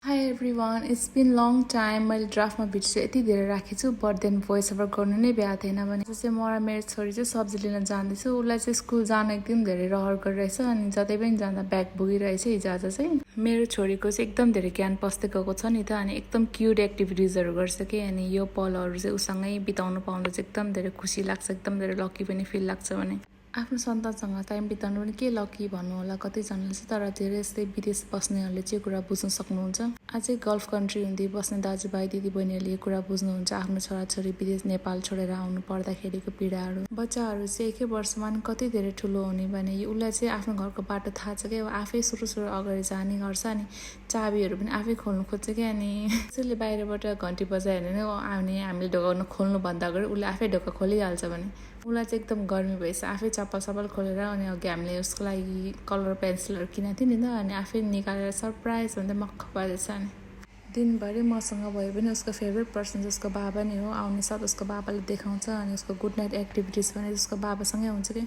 High everyone it's been long time मैले ड्राफ्टमा video चाहिँ यति धेरै राखेको छु बट देन भोइस ओभर गर्नु नै भ्याएको थिएन भने चाहिँ म र मेरो छोरी चाहिँ सब्जी लिन जाँदैछु। उसलाई चाहिँ स्कुल जान एकदम धेरै रहर गरिरहेछ अनि जतै पनि जाँदा ब्याग बोकिरहेछ हिजो आज चाहिँ। मेरो छोरीको चाहिँ एकदम धेरै ज्ञान पस्दै गएको छ नि त अनि एकदम क्युट एक्टिभिटिजहरू गर्छ कि अनि यो पलहरू चाहिँ उसँगै बिताउनु पाउँदा चाहिँ एकदम धेरै खुसी लाग्छ, एकदम धेरै लकी पनि फिल लाग्छ भने आफ्नो सन्तानसँग टाइम बिताउनु पनि के लकी भन्नु होला कतिजनाले चाहिँ, तर धेरै यस्तै विदेश बस्नेहरूले चाहिँ कुरा बुझ्न सक्नुहुन्छ। अझै गल्फ कन्ट्री हुँदै बस्ने दाजुभाइ दिदीबहिनीहरूले यो कुरा बुझ्नुहुन्छ आफ्नो छोराछोरी विदेश नेपाल छोडेर आउनु पर्दाखेरिको पीडाहरू। बच्चाहरू चाहिँ एकै वर्षमा नि कति धेरै ठुलो हुने भने उसलाई चाहिँ आफ्नो घरको बाटो थाहा छ क्या, आफै सुरु अगाडि जाने गर्छ अनि चाबीहरू पनि आफै खोल्नु खोज्छ क्या। अनि त्यसैले बाहिरबाट घन्टी बजायो भने हामीले ढोका खोल्नु भन्दा अगाडि उसले आफै ढोका खोलिहाल्छ भने उसलाई चाहिँ एकदम गर्मी भएछ आफै चप्पल सप्पल खोलेर अनि अघि हामीले उसको लागि कलर पेन्सिलहरू किनेको थियो नि त अनि आफै निकालेर सरप्राइज भन्दै मक्ख पारेछ। अनि दिनभरि मसँग भयो भने उसको फेभरेट पर्सन चाहिँ उसको बाबा नै हो। आउने साथ उसको बाबाले देखाउँछ अनि उसको गुड नाइट एक्टिभिटिज भने उसको बाबासँगै हुन्छ कि